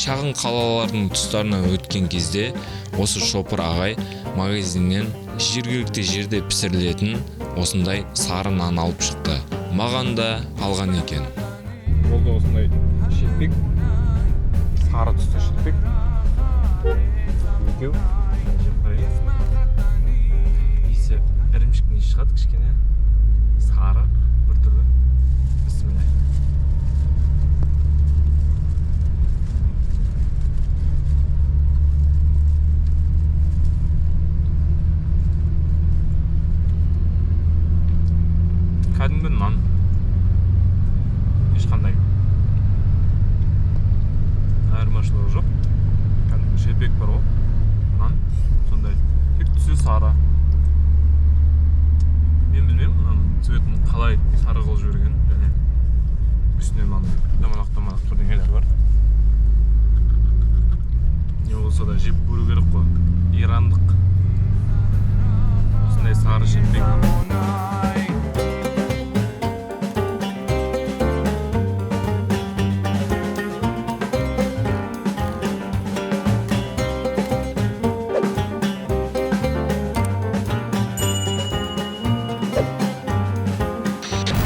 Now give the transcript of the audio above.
Шағын қалалардың тұстарынан өткен кезде осы шопыр ағай магазиннен жергілікті жерде пісірілетін осындай сары нан алып шықты. Маған да алған екен. Болды, осындай шелпек, сары түсті шелпек екеу. Иісі ірімшіктің иісі шығады, кішкене сары, біртүрлі. Бісміллә. Кәдімгі нан, ешқандай айырмашылығы жоқ. Кәдімгі шелпек бар ғой, нан сондай, тек түсі сары. Мен білмеймін, мынаның цветін қалай сары қылып жіберген. Және үстіне мынандай домалақ домалақ бірдеңелер бар. Не болса да жеп көру керек қой. Ирандық осындай сары шелпек.